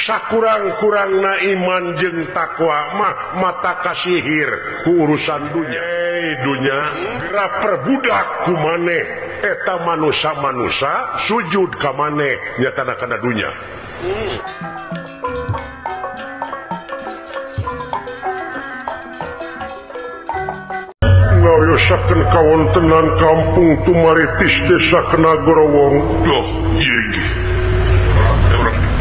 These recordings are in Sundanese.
Sakurang-kurangna iman jeung takwa mah mata kasihir ku urusan dunya. Dunya geura perbudak ku maneh eta manusa-manusa sujud ka maneh nyatana kana dunya. Ngawiyosakeun kawontenan kampung Tumaritis desa Kenagorowong. Duh, ieu ge.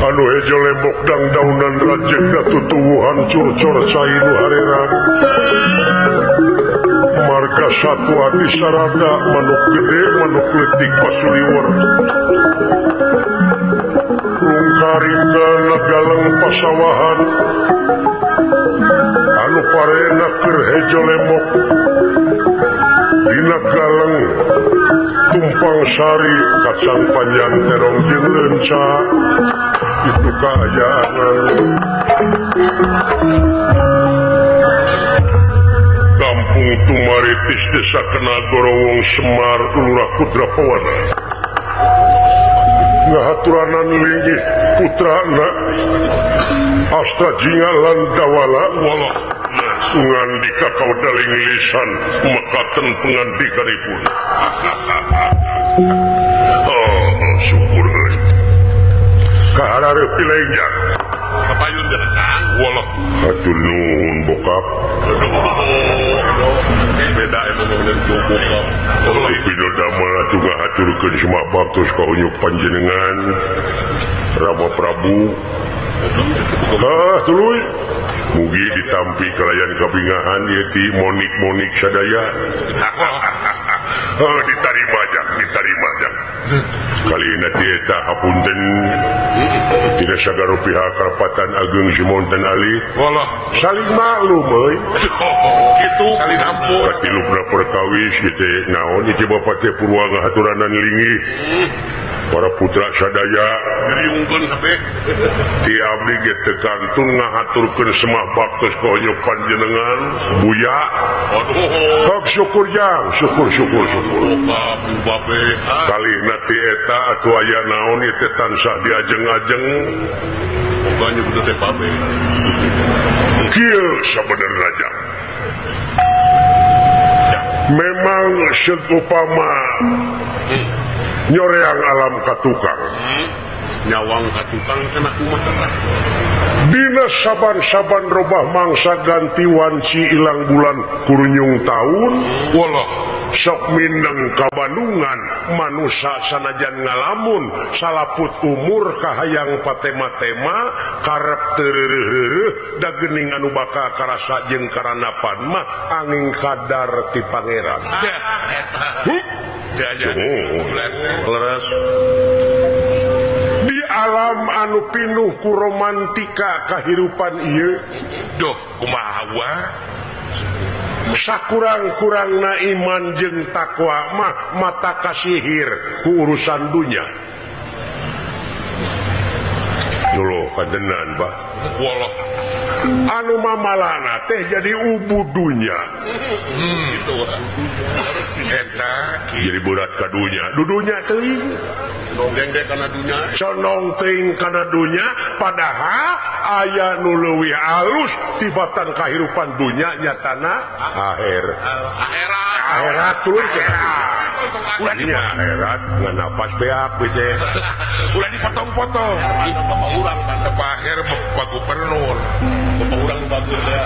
Anu hejo lembok dangdaunan rajeg datutuwuhan curcor cai nu harerang. Marga satwa di sarada manuk gede manuk leutik pasuliwer. Rungkaringka nagaleng pasawahan. Anu parena keur hejo lemok. Dina galeng tumpang sari kacang panjang terong jeung leunca. Itu keayaan Kampung Tumaritis desa Kenagorowong Semar Lurah Putra Pawana ngahaturanan linggih putrana Astra Jinga lan Dawala walah ngandika kaudaling lisan mekaten pengandikanipun. Oh, syukur euy. Kaharareup pilengnya. Kapayun teh Kang. Walah, hatur nuhun bokap. Aduh. Beda emang bener bokap. Pino damel atuh ngahaturkeun semah baktos ka unyuk panjenengan Rama Prabu. Hah, tuluy. Mugi ditampi kalayan kabingahan ieu ti monik-monik sadaya. Heuh, ditarima jak, ditarima jak. Kali nanti eta hapunten tidak sagaro pihak karapatan ageng Simonten Ali. Walah, saling maklum euy. Kitu saling ampun. Katilupna perkawis ieu teh naon ieu teh bapa teh purwa ngahaturanan linggih. Para putra sadaya ngeriungkeun kabeh. Ti abdi ge teu kantun ngahaturkeun semah baktos ka onyo panjenengan Buya. Aduh. Hok syukur jang, syukur syukur syukur. Bape. Kali nanti eta atuh aya naon ieu teh tansah diajeng-ajeng. Boga nyebut teh babe. Kieu sabenerna jang. Memang seupama nyoreang alam katukang. Nyawang katukang cenah kumaha tah? Dina saban-saban robah mangsa ganti wanci ilang bulan kurunyung taun. Walah, sok mindeng kabandungan manusa sanajan ngalamun salaput umur kahayang patema-tema karep teu-reureuh da geuning anu bakal karasa jeung karanapan mah angin kadar ti pangeran. Leres. Di alam anu pinuh ku romantika kahirupan ieu. Duh, kumaha wa? Sakurang-kurangna iman jeung takwa mah mata kasihir ku urusan dunya. Dulu kadenan bah. Walah. Anu mamalana teh jadi ubu dunya. Gitu. Eta jadi berat ka dunya. Dudunya teuing. Dongeng deh kana dunya. Condong teuing kana dunya padahal aya nu leuwih alus tibatan kahirupan dunya nyatana akhir. Akhirat. Akhirat turun ke akhirat. Akhirat ngan napas beak bece. Ulah dipotong-potong. Bapak urang teh akhir Bapak Gubernur. Bapak urang bagus ya.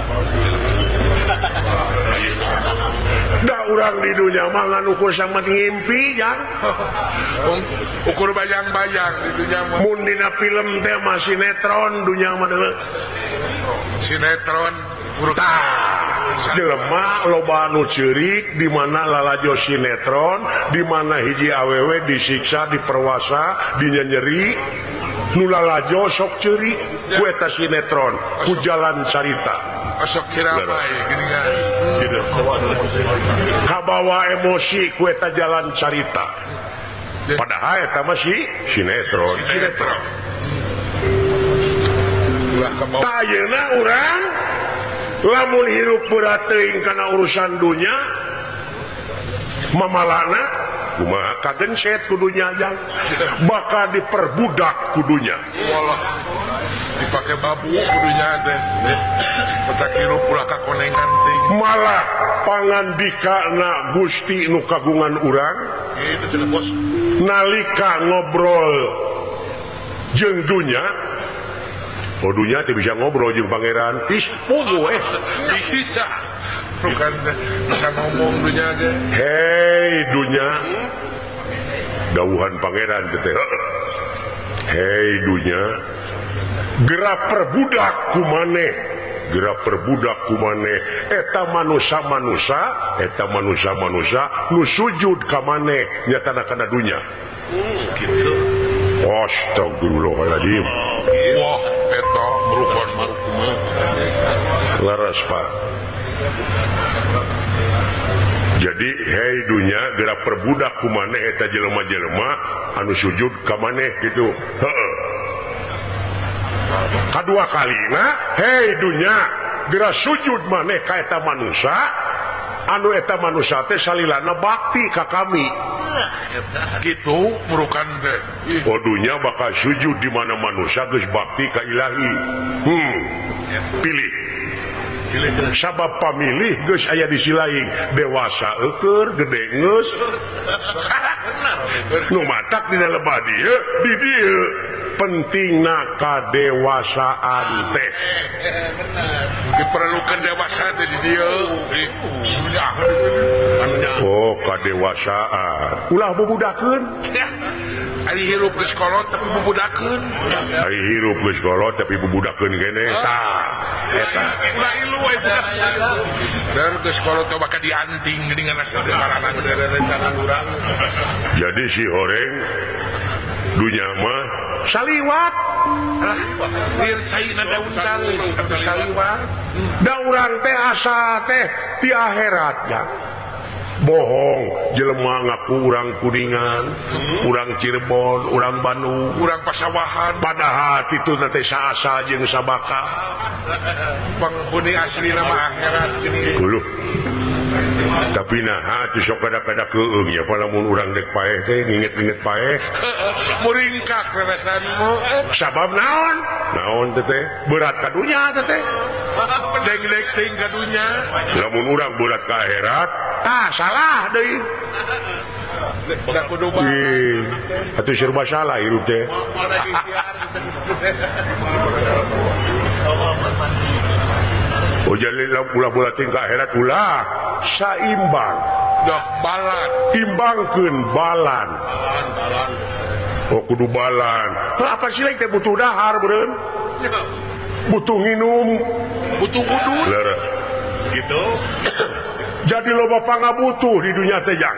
Da urang di dunya mah ngan ukur sama ngimpi jang. Ukur bayang-bayang di dunya mah. Mun dina film teh mah sinetron dunya mah deuleu. Sinetron tah jelema loba anu ceurik di mana lalajo sinetron, di mana hiji awewe disiksa, diperwasa, dinyenyeri, nu lalajo sok ceurik ku eta sinetron, ku jalan carita. Sok ciramai gini kan. Gitu. Kabawa emosi ku eta jalan carita. Padahal eta mah si sinetron, sinetron. Tah ayeuna urang lamun hirup berat teuing kana urusan dunya mamalana kumaha kagenset kudunya jang bakal diperbudak kudunya. Walah nya babu kudunya teh. Petak hirup ulah kakonengan teh. Malah pangandikana Gusti nu kagungan urang. Kitu cenah bos. Nalika ngobrol jeung dunya, oh dunya teh bisa ngobrol jeung pangeran. Ih, puguh eh. Bisa. Bukan bisa ngomong dunya ge. Hei dunya. Dawuhan pangeran teh. Hei dunya, gerak perbudak kumaneh, gerak perbudak kumaneh. Eta manusa-manusa, eta manusa-manusa nu sujud ka maneh nyatana kana dunya. Gitu. Astagfirullahaladzim. Wah, eta merupakan kumaha. Laras Pak. Jadi hei dunya gerak perbudak kumaneh eta jelema-jelema anu sujud ka maneh gitu. Heeh. Kadua kalina hei dunya gerak sujud maneh ka eta manusa anu eta manusa teh salilana bakti ka kami. Gitu merukan teh. Oh dunya bakal sujud di mana manusia geus bakti ka ilahi. Pilih. Sabab pamilih geus aya di silaing dewasa eueur gede geus nu matak dina lebah dieu di dieu pentingna kadewasaan teh diperlukan dewasa teh di dieu. Oh kadewasaan ulah bubudakeun. Ari hirup geus kolot tapi bubudakeun. Ari hirup geus kolot tapi bubudakeun keneh tah eta ulah ilu we budak. Dar geus kolot teh bakal dianting geuningan asa ngaranna rencana urang. Jadi si horeng dunya mah saliwat. Dir caina daun tangis atuh saliwat. Da urang teh asa teh ti akhirat ya. Bohong jelema ngaku urang Kuningan, urang Cirebon, urang Bandung, urang Pasawahan. Padahal kitu teh saasa jeung sabaka. Penghuni asli nama akhirat Uluh. Tapi nah teu sok kada-kada keung ya lamun urang dek paeh teh nginget-nginget paeh. Muringkak rarasanmu. Sabab naon? Naon teh teh? Berat ka dunya teh teh. Deng-deng ting ka dunya. Lamun urang berat ka akhirat, tah salah deui. Da kudu atuh serba salah hirup teh. Oh jadi ulah-ulah tingkah akhirat ulah saimbang. Dah balan. Imbangkeun balan. Oh kudu balan. Heuh apa sih lain teh butuh dahar beureun? Butuh nginum, butuh udut. Leres. Gitu. Jadi loba pangabutuh di dunia teh jang.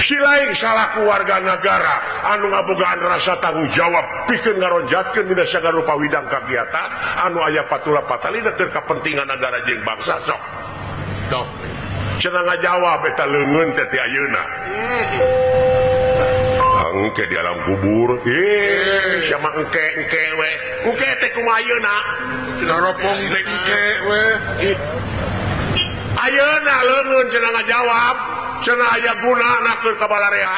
Si lain salaku warga negara anu ngabogaan rasa tanggung jawab pikeun ngaronjatkeun dina sagala rupa widang kagiatan anu aya patula patalina keur kapentingan negara jeung bangsa sok. Dok. Cenah ngajawab eta leungeun teh ti ayeuna. Engke di alam kubur. Ih, sia mah engke-engke we. Engke teh kumaha ayeuna? Cenah ropong teh engke we. Ayeuna leungeun cenah ngajawab. Cenah aya gunana keur ka balarea.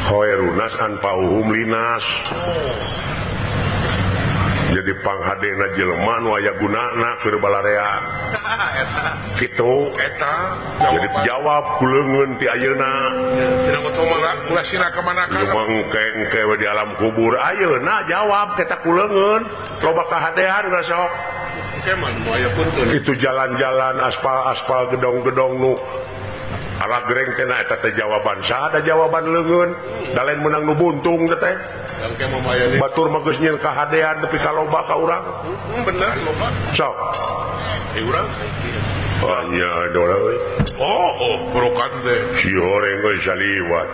Khairunas anfa'uhum linas. Jadi panghadena jelema nu aya gunana keur balarea. Kitu eta jadi jawab ku leungeun ti ayeuna. Cenah ulah sina ka mana ka. Engke-engke we di alam kubur ayeuna jawab eta ku leungeun loba kahadean geus sok. Itu jalan-jalan aspal-aspal gedong-gedong nu ala gereng teh na eta teh jawaban saha da jawaban leungeun da lain meunang nu buntung teh teh. Batur mah geus nyieun kahadean tepi ka loba ka urang. Bener loba. Sok. Eh urang. Oh nya dora euy. Oh, burukan teh. Si horeng geus saliwat.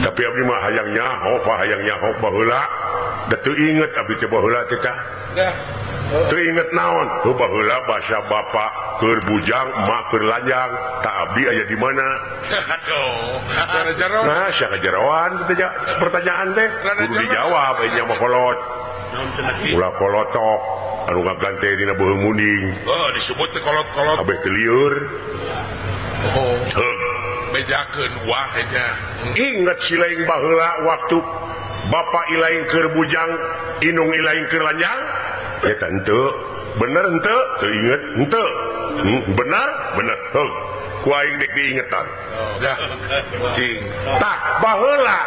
Tapi abdi mah hayang nyaho, hayang nyaho baheula. Da teu inget abdi teh baheula teh tah. Dah. Teu inget naon? Heuh baheula basa bapa keur bujang, emak keur lanjang, tah abdi aya di mana? Aduh, jero. Nah, sia kajeroan teh pertanyaan teh kudu dijawab nya mah kolot. Ulah kolotok anu ngagante dina beuheung munding. Heuh, disebut teh kolot-kolot. Kabeh teu lieur. Oh. Bejakeun wah nya. Inget si lain baheula waktu Bapak ilaing keur bujang inung ilaing keur lanjang eta henteu bener henteu teu inget henteu benar bener heuh ku aing dek diingetan dah cing tah baheula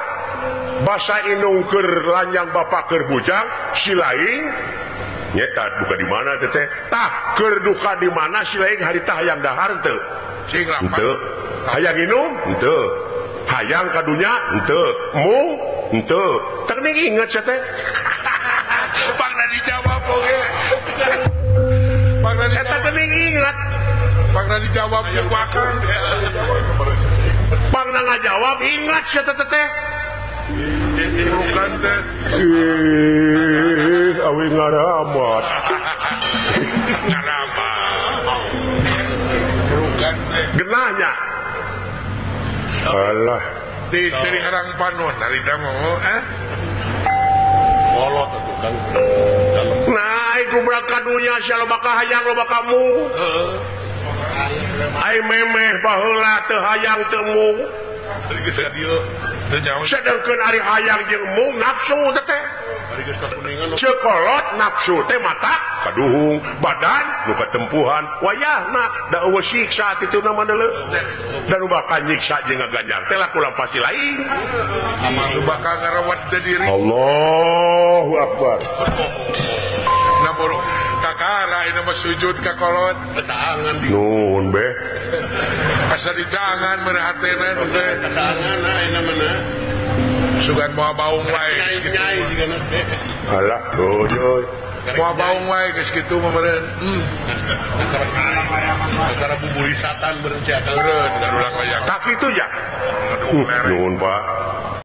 basa inung keur lanjang bapak keur bujang si laing nyeta duka di mana teteh tah keur duka di mana si laing harita hayang dahar henteu cing henteu hayang inum henteu hayang ka dunya henteu mung henteu teh ning inget sia teh pangna dijawab oge pangna eta teh ning inget pangna dijawab ku akang pangna ngajawab ingat sia teh teh bukan teh ih awi ngaramat ngaramat bukan teh genahnya alah di Seri Harang Panon harita mau kolot atuh Kang nah ai gubrak ka dunya sia loba kahayang loba kamu heeh ai memeh baheula teu hayang teu mung geus ka dieu teu nyaho sedengkeun ari hayang jeung mung nafsu teh teh ceuk kolot nafsu teh mata kaduhung badan nu katempuhan wayahna da eueuh siksa tituna mah deuleu dan nu bakal nyiksa jeung ngaganjar teh laku pasti lain nu bakal ngarawat teh diri Allahu akbar nah boro kakara ini mah sujud ka kolot kasaangan nuhun beh asa dicangan mere hatena teh kasaangan ayeuna mah sugan moal baung wae geus kitu alah euy moal baung wae geus kitu mah meureun kakara buburisatan meureun si akang meureun gadulang layang tak kitu ya nuhun Pak